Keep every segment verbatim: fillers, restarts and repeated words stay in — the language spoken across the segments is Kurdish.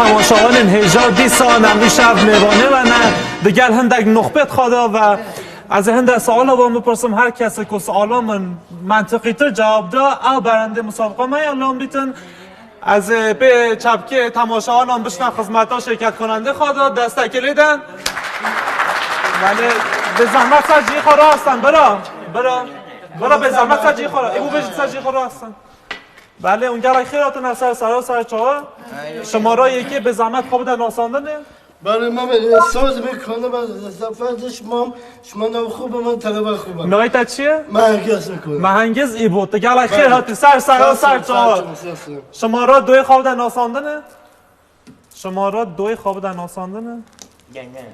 Temaşevanên hêja dîsan em îşev mêvanê me ne, digel hindek nuxbet xwe de ve ez ê hindek suala wan bipirsim, her kesê ku suala min mentiqîtir cewab da, ew berendê musabiqa me ya lan bîtin. Ez ê pê çepkê temaşevanan bişne xizmeta şirketkunendê xwe de, destekê lê de. Belê, bê zehmet ser cihê xwe rastin, bira, bira. Bira, bê zehmet ser cihê xwe, ê bû bêjit ser cihê xwe rastin. Belê, hûn gelek xêr hatine ser sera û ser çava. Şemara yekê bê zehmet xwe bide nasandinê. Belê, me, me, soz me kone, me, zafet şima, şima nav xwe be, me telebe xwe be. Navê te çi ye? Mehengez me kone. Mehengez Îbo, tu gelek xêr hatî ser sera û ser çava. Şemara doyê xwe bide nasandinê. Şemara doyê xwe bide nasandinê. Gel, gel.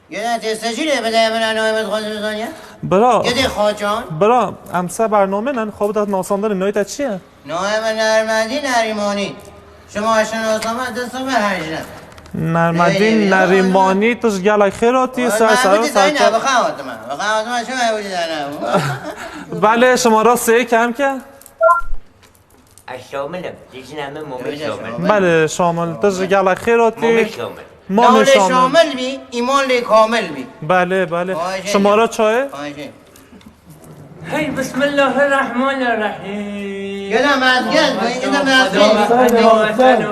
Gel, tê secîlê bide, bide, navê me dixwazim bizaniye. Bira. Gedê xaçan. Bira, em ser bernamê ne, xwe bide nasandinê, navê te çi ye? Navê me Nermedî Nerîmanî. Şima şinasname destê me hejne. Nermedî Nerîmanî, tu ji gelek xêr hatî, ser sera û ser çava. Bixehatime. Bixehatime, çima ew dî dane? Belê, şemara sê kem ke? Ez Şamil im. Dîjine min Momê Şamil. Belê, Şamil. Tu ji gelek xêr hatî. Momê Şamil. Momê Şamil. Şamil bî, îman lê kamil bî. Belê, belê. Şemara çayê? Hey, bismillahirrahmanirrahîm. Gel, mezgez, gel, mezgez.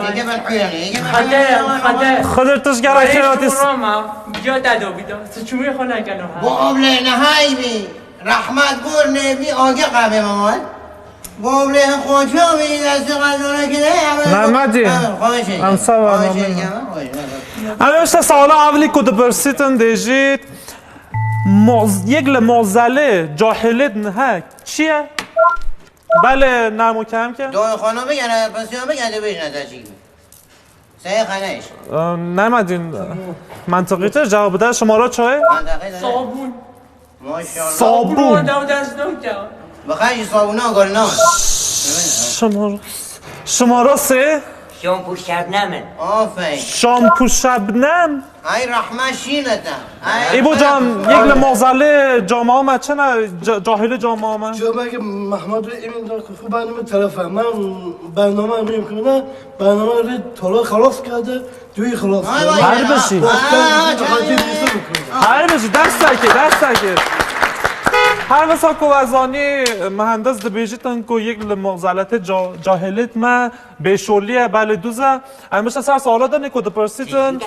Yeke ben huyani, yeke ben huyani. Xedir, tu ji gelek xêr hatî. Rama, biya te do bida. Siçumê xwe nekeno ha. Bu avlê nehayî bî. Rehmet bor, nêbî, age qebê me mal. Bavlê xocamî destê xezanekî de, Nermedî. Em sava, Nermedî. Em işte sala evlî ku dipirsîtin dêjît, moz-, yek li mozelê cahilê din he çi ye? Belê, Nermo kemke. Doy xano bigere, pisya bigere, dibêjne te çî. Seyê xeneyş. Nermedîn, mentiqîtir cevab bide, şemara çayê? Mentiqîtir. Sabûn. Maşallah. Sabûn. Sabûn da dest nokta. Bixwe jî sabûna gorna. Şemara, şemara sê? Şampû Şebnem in. Aferin. Şampû Şebnem. Ay rahme şînete. Ay. Îbo can, yek li mozalê cama me çi ne, ca-, cahilê cama me? Cama ki Mehmet Emin de ku bername telefe. Men bername mümküne, bername rid tola xelas kerde. Duî xilas. Her bijî. Her bijî, destekê, destekê. Her wisa ku ez zanî, mehendis dibêjîtin ku yek li muxzeletê ca-, cahilêt me, bêşolî ye, belê duz e. Em bişte ser sala dinê ku dipirsîtin.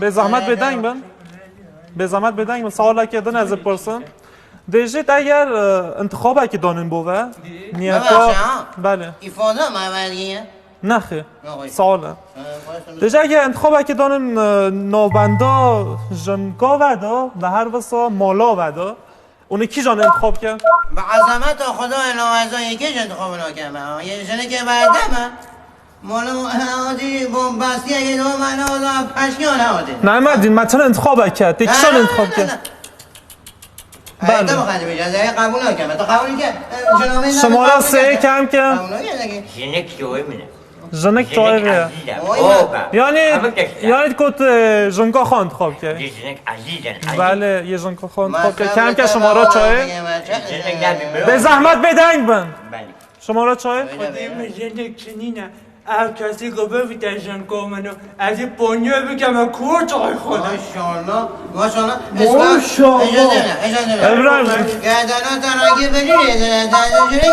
Bê zehmet bêdeng bin. Bê zehmet bêdeng bin. Salekê din ez ê pirsim. Dêjît eger, e, intixabekî danin bo ve. Niyeta, belê. Îfade me vergiye. Nexê. Nexê. Sağ ol. Ee, başkanım. Dêje eger intixabekî danin, e, navbenda jinka ve de ve her wisa mala ve de, û ne kîjan intixab ke? Bi ezameta Xwedayê naveza yekê jî intixab nake me. Yê jinekê berde me. Mala, e, adî bombastiyekê de me ne o da peşkiya ne adî. Ne me dîn, me çend intixabek ke? Tê kîjan intixab ke? Belê. Te bixwe dibêje, ez ê qebûl nakem. Te qebûl ke? Şemara sê kem ke? Qebûl nake. Jinik ji wê min e. Jinik ji wê ve. Aziz e. Yanî, yanî ku tu, e, jinka xwe intixab ke. Yê jinik ezîz in, ezîz. Belê, yê jinka xwe intixab ke. Kem ke şemara çayê. Jinik nebî. Bê zehmet bêdeng bin. Belê. Şemara çayê? Xwedê min jinik çinîne. Ev kesî ku bivîte jinko min û ez ê ponyo bikeme kûr çay xwe. Maşallah, maşallah. Maşallah. Ecazene, ecazene. Ibrahim. Gerdana te rengê belî rê de, de, de, de, de,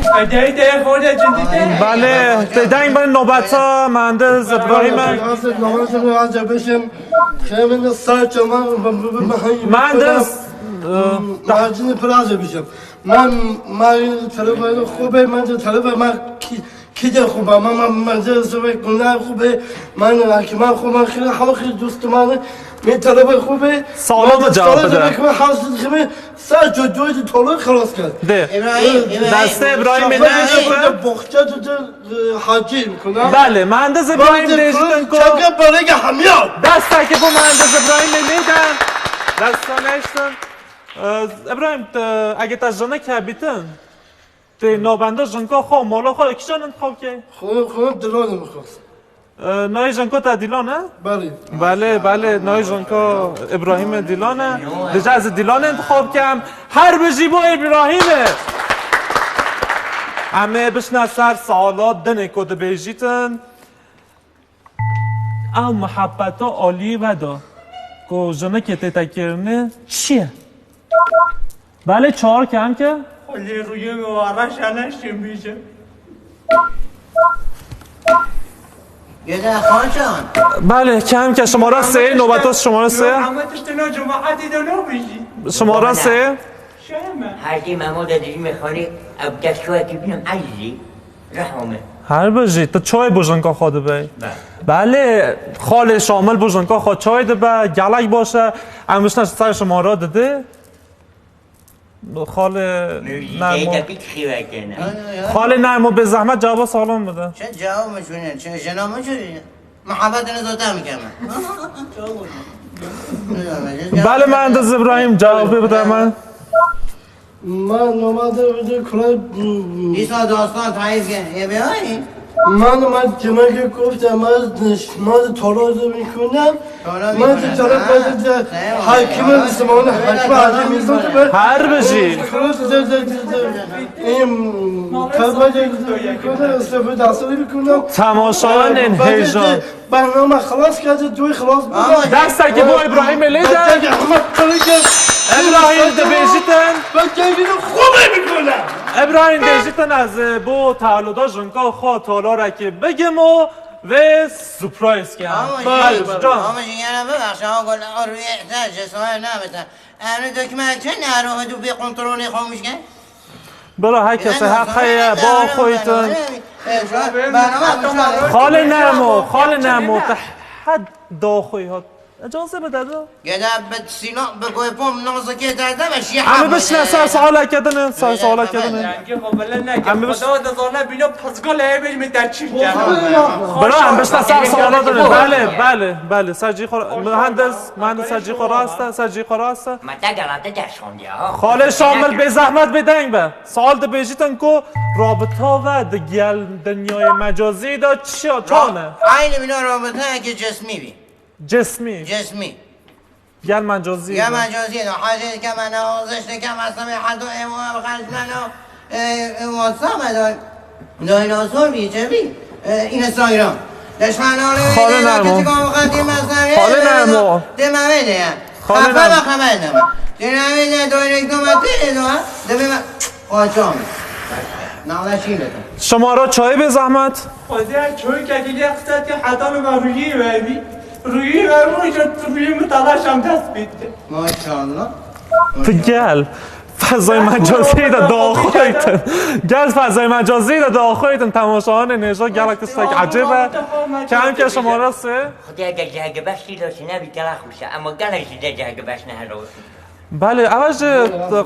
de. Edey de xwe de çindi te. Belê, te deng bin nobeta Mehendis Ibrahim. Nobeta bişim. Xemin sar çama, Mehendis. Macini piraze bişim. Men, men telefonu xwe be, men de telefon, men ki, ki de xwe be, men, men, men de zebe guna xwe be, men hakima xwe, men xire, hava xire dostumane, men telefon xwe be. Sağlam cevap da. Xwe hazır xime, sa çocuğu de tolu xelas kar. De. İbrahim, İbrahim. Deste İbrahim ne? Boxça de, de, e, hacı kuna. Belê, Mehendis İbrahim de jiten ko. Çaka barega hamya. Desta ki bu Mehendis İbrahim ne de. Desta neştin. Ee, Ibrahim, te, ege te jinik hebîtin, tê navbenda jinka xwe, mala xwe, kîjan intixab ke? Xwe, xwe Dilanê min xwest. Ee, nayê jinka te Dilan e? Belê. Belê, belê, nayê jinka Îbrahîmê Dilan e. Dije ez ê Dilanê intixab kem. Her bijî bo Îbrahîmê. Em ê bişne ser sala dinê ku dibêjîtin. Ew muhebbeta aliyê ve de ku jinikê tête kirinê çi ye? Belê, çar kemke. Xwedê rûyê min wa reş e, neştên bîjim. Gede Xaçan. Belê, kemke şimara sê, nobeta şimara sê. Ama tiştê no cemaetê de nabêjî. Şimara sê. Şerm e. Her kî Memo de dijî mêxanê, ew dest şoyekî bînim ezîzî. Rehme. Her bijî, tu çay bo jinka xwe dibey. Be. Belê, xalê Şamil bo jinka xwe çay dibe, gelek baş e. Em bişne ser şimara didê. Xalê Nermo. Mevlideyê de bir kişi vereceğine. Xalê Nermo, bê zehmet cevaba salon bide. Çi cevap mı çürüyor? Çi jena mı çürüyor? Muhabbetini zote mi keme? Belê, mühendis İbrahim, cevabê bide me. Ma normalde bir de kolay. Dîsa dostan tayîz ke, ê bê ayî. Ma normal cemege kofte, ma, ma tolozu bir kunem. Ma de tolo pazı de hakime Müslümanı, hakime Hazreti Müslümanı. Her bijî. Kolay de, de, de, de. Em, kalba de, de, bir kunem, sefer de asılı bir kunem. Temaşevanên hêja. Bername xilas kerde, tu wê xilas bike. Destekî bo Îbrahîmê lê de. Destekî hema qirike. Îbrahîm, dibêjitin. Ben keyfini xwe bikune. Îbrahîm, dibêjitin ez, e, bo taloda jinka xwe talorekê bigim û vê surprise ke. Ama can. Ama jingere bibexşe, ha gol, o rüye ihtiyac, cesaret nabite. Emre dökme, çend ero hadu bir kontrolü komuşken. Bira, her kesê heq heye, biaxivîtin. Xalê Nermo, xalê Nermo, te hed daxuy hat. Ecazê bide de. Gede bi silah, bi goypom, nazikê derde ve şî. Em bişne ser sualeke din, ser sualeke din. Em biş- Xweda dizane bîna pizgal heye bêj min te çî kene. Bira, em bişne ser suala din. Belê, belê, belê. Ser cî xwe, mühendis, mühendis ser cî xwe rast e, ser cî xwe rast e. Me te gelate te şandiye ha. Xalê Şamil, bê zehmet bê deng be. Sal dibêjitin ku rabita ve di gel dinyayê mecazî de çi, çan e? Aynı bîna rabitayeke cismî bî. Cismî. Cismî. Gel mecazî. Ya mecazî de. Hacê dikeme, newazış dikeme, semê heta ê wan bixencmeno, e, e, WhatsApp e de. Dinosaur bî, çi bî? E, Instagram. Deşmanane. Xalê Nermo. Xalê Nermo. Deme vê de ya. Xalê Nermo. Xafa xeber deme. Deme vê de doyreknoma tê de. Deme Xaçan. Nala şîn dike. Şima ra çayê bê zehmet? Xwedê çoyî kekî lê qisete heta li me rûyê ve bî. Rûyê ve rûyê, rûyê min telaşan dest pê dike. Maşallah. Tu gel. Fezayê mecazî de daxoytin. Gel fezayê mecazî de daxoytin. Temaşevanên hêja gelek tiştek ecêb e. Kemke şima ra sê. Xwedê eger ciheke beş lîlo şîne bî kela xwişe. Ema gelek jî de ciheke beş nehero. Belê, ev ji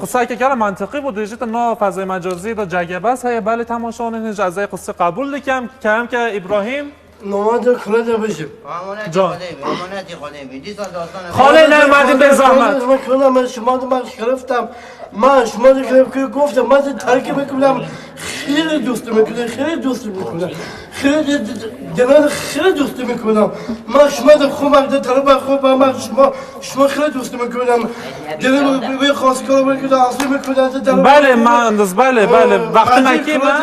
qiseke gelek mantiqî bû, dibêjîtin nav fezayê mecazî de cegê bes heye, belê temaşevanên hêja ez ê qisê qebûl dikim, kemke Îbrahîm. Normalde kule de bijim. Can. Xalê Nermedîn bê zehmet. Kule me şima de me şereftem. Ma şima de kule kule gofte, ma de terkî me kule. Xêrê dostê me kule, xêrê dostê me kule. Xêrê de, de, de, de, xêrê dostê me kule. Ma şima de xo me de tereba xo ba ma şima. Şima xêrê dostê min kurdem. Gelin wê xwestkara min kurdem, asê min kurdem, te derim. Belê, mühendis, belê, belê. Wextinekî me.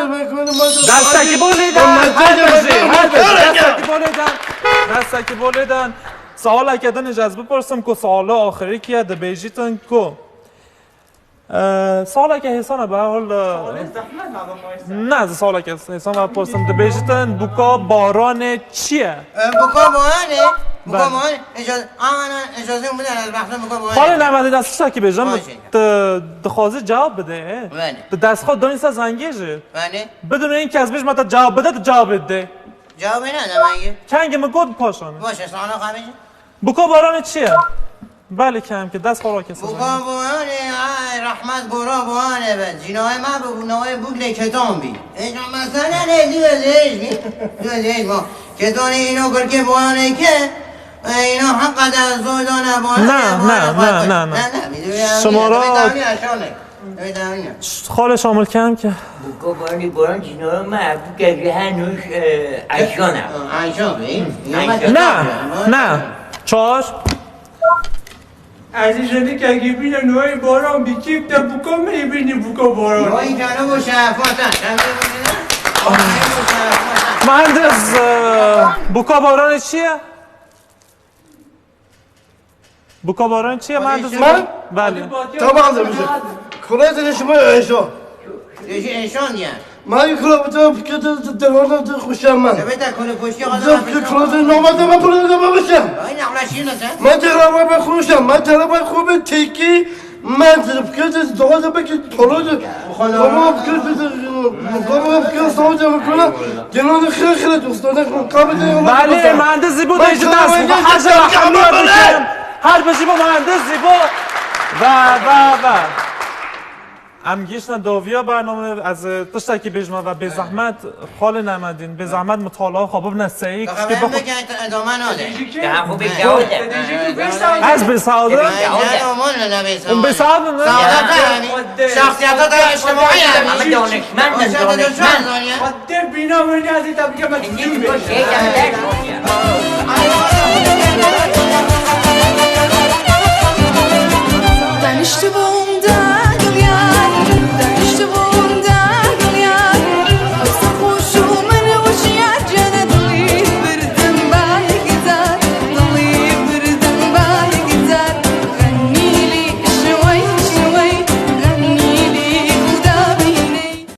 Destekî bo lê de. Her bijî, her bijî. Destekî bo lê de. Destekî bo lê de. Sualeke din jî ez bipirsim ku suala axirî ki ye, dibêjîtin ku Ee, saleke hêsan e, bi her hal, e, Salê zehmet e, ama. Ne, ez saleke hêsan e, pursim dibêjitin, buka baranê çi ye? E, buka baranê, buka Belê. baranê, ecaz-, ana, ecazê min bide, ez behsa buka baranê. Xalê Nemedî, ez tiştekî bêjim, Baş e. tu dixwazî cewab bidê, e? Belê. Tu dest xwe danî ser zengê jî. Belê. Bidin, in kes bêj me te cewab bide, tu cewabê didê. Cewabê ne, ne, ben ye. Kengê min got paşan. Baş e, sana kabêjim. Buka baranê çi ye? Belê kemke, dest xwe rakestin. Buka baranê, ay, rehmet gora baranê be. Cinayê me bi navê bûk lê ketan bî. Êca mesele ne, dibe zêj bî. Dibe zêj ma. Ketanê îno kirkê baranê ke, e, îno heqa de zoy dane baranê, Ne, baranê ne, xwe ne, kir. ne, ne. Ne, ne, bî, dibe ya, Şima dibe ra- tavî aşanek. Dibe tavî ne. Xalê Şamil kemke. Buka baranê, baran cinayê me, bûke ji her nûş, e, Ayşan e. Ayşan bî. Ayşan. Ne, ne. Çar. Ez ê jinikekî bînim, navê Baran bî, kî te buka min ê bînî buka Baran. Navê kano bo şerefata, sen bê bînî. Mühendis, e, buka baranê çi ye? Buka Baran çi ye? Mühendis. Ben Belê. Tamam demişim. Kolay demişim. Eşo. Dêjî êşan ye. Mari kula bu tarafa fikir de telefonu da kuşan ben. Debê te kule poştê xwe Zıfkı kula da normalde ben bunu da bakmışım. Ay ne anlaşıyla sen? Ben de araba ben konuşacağım. Ben de araba kuvvet teki. Ben de fikir de doğru da belki tolu da. Koma fikir de koma fikir savunca bu kula. Genelde kıra kıra dostlar. Kabul de Belê, mühendis Zibo dêjî dest. Her şey hemiya dikim. Her bijî bo mühendis Zibo. Ve ve ve. Em gihiştine dawiya bername, ez tiştekî bêjime ve bêzehmet xalê Nemedîn, bêzehmet mitala xwe bibine seyî, kişkî Tamam bixwe. Bekir, adaman öyle. Daha bu bir kavga. Ez bêsawdim. Sen aman öyle be. Hûn bêsawdin, ne? Sağda yani. Şahsiyata da içtimai yani. Ama danışman da danışman. Zaniye. Xwedê bîna wê niyazî te bike me Şimdi bu şey geldi.